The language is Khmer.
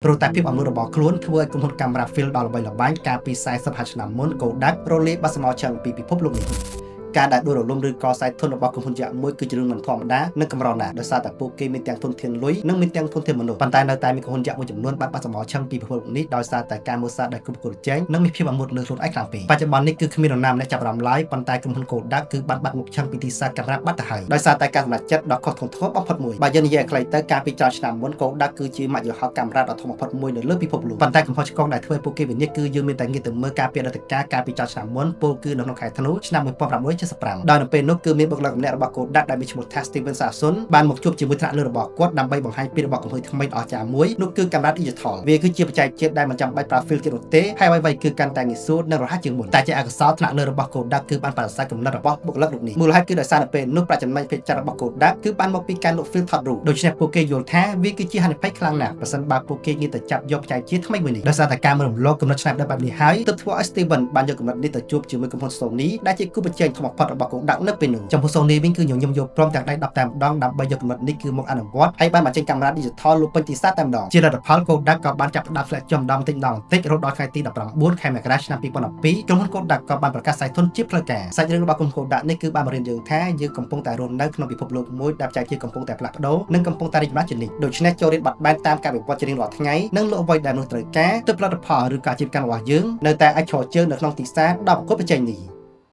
ព្រោះតែភាពអមូលរបស់ខ្លួនធ្វើឲ្យក្រុមហ៊ុនកាមេរ៉ា film ដ៏ល្បីល្បាញកាលពី45ឆ្នាំមុន Kodak រលាយបាត់ស្មោឆឹងពីពិភពលោកនេះ។ ការដែលដួលរលំឬក៏ខ្សែធនរបស់ក្រុមហ៊ុនយក្សមួយគឺជារឿងមិនធម្មតានិងកម្រណាស់ដោយសារតែពួកគេមានទាំងធនធានលុយនិងមានទាំងធនធានមនុស្សប៉ុន្តែនៅតែមានក្រុមហ៊ុនយក្សមួយចំនួនបានបាត់សមឆឹងពីពិភពលោកនេះដោយសារតែការមើលសារដែលគ្រប់គ្រងជែងនិងមានភាពអមូលលើខ្លួនឯងខ្លាំងពេកបច្ចុប្បន្ននេះគឺគ្មាននរណាម្នាក់ចាប់អារម្មណ៍ឡើយប៉ុន្តែក្រុមហ៊ុន Kodak គឺបានបាត់មុខឆឹងពីទីផ្សារកាមេរ៉ាបាត់ទៅហើយដោយសារតែការសម្រេចចិត្តដ៏ខុសធ្ងន់ធ្ងរបំផុតមួយបើយើងនិយាយឲ្យខ្លីទៅកាលពីច្រើនឆ្នាំមុន Kodak គឺជាម៉ាកយីហោកាមេរ៉ាដ៏ធំបំផុតមួយនៅលើពិភពលោកប៉ុន្តែកំហុសឆ្គងដែលធ្វើឲ្យពួកគេវិនិច្ឆ័យគឺយើងមានតែងាកទៅមើលការពីអតីតកាលកាលពីច្រើនឆ្នាំមុនពលគឺនៅក្នុងខែធ្នូឆ្នាំ1975ដោយនៅពេលនោះគឺមានបុគ្គលិកម្នាក់របស់ Kodak ដែលមានឈ្មោះថា Steven Sasson បានមកជួបជាមួយថ្នាក់លើរបស់គាត់ដើម្បីបង្ហាញពីរបស់កំហើញថ្មីដ៏អស្ចារ្យមួយនោះគឺកាមេរ៉ា Digital វាគឺជាបច្ចេកវិទ្យាដែលមិនចាំបាច់ប្រើ film ទៀតនោះទេហើយអ្វីៗគឺកាន់តែងាយស្រួលនិងរហ័សជាងមុនតែជាអកុសលថ្នាក់លើរបស់ Kodak គឺបានបដិសេធគំនិតរបស់បុគ្គលិករូបនេះមូលហេតុគឺដោយសារនៅពេលនោះប្រាក់ចំណេញភាគច្រើនរបស់ Kodak គឺបានមកពីការលក់ film ថតរូបដូច្នេះពួកគេយល់ថាវាគឺជាហានិភ័យខ្លាំងណាស់ប្រសិនបើពួកគេងាកទៅចាប់យកបច្ចេកវិទ្យាថ្មីមួយនេះដោយសារតែការមើលរំលងគំនិតច្នៃប្រឌិតបែបនេះហើយទើបធ្វើឲ្យ Steven បានយកគំនិតនេះទៅជួបជាមួយក្រុមហ៊ុន Sony ដែលជាគូប្រជែងធំបំផុតរបស់ Kodak នៅពេលនោះចំពោះ Sony វិញគឺញញឹមយកព្រមទាំងដៃ10តែម្ដងដើម្បីយកគំនិតនេះគឺមកអនុវត្តហើយបានបញ្ចេញកាមេរ៉ា Digital លក់ពេញទីផ្សារតែម្ដងជាលទ្ធផល Kodak ក៏បានចាប់ផ្ដើមធ្លាក់ចុះម្ដងបន្តិចម្ដងបន្តិចរហូតដល់ថ្ងៃទី19ខែមករាឆ្នាំ2012ក្រុមហ៊ុន Kodak ក៏បានប្រកាសសាយធនជាផ្លូវការសាច់រឿងរបស់ក្រុមហ៊ុន Kodak នេះគឺបានបង្រៀនយើងថាយើងកំពុងតែរស់នៅក្នុងពិភពលោកមួយដែលបច្ចេកវិទ្យាកំពុងតែផ្លាស់ប្ដូរនិងកំពុងតែរីកចម្រើនជានិច្ចដូច្នេះចូលរៀនបត់បែនតាមការវិវត្តជារៀងរាល់ថ្ងៃនិងលក់អ្វីដែលនោះត្រូវការទើបផលិតផលឬក៏អាជីវកម្មរបស់យើងនៅតែអាចឈរជើងនៅក្នុងទីផ្សារដ៏ប្រកួតប្រជែងនេះ។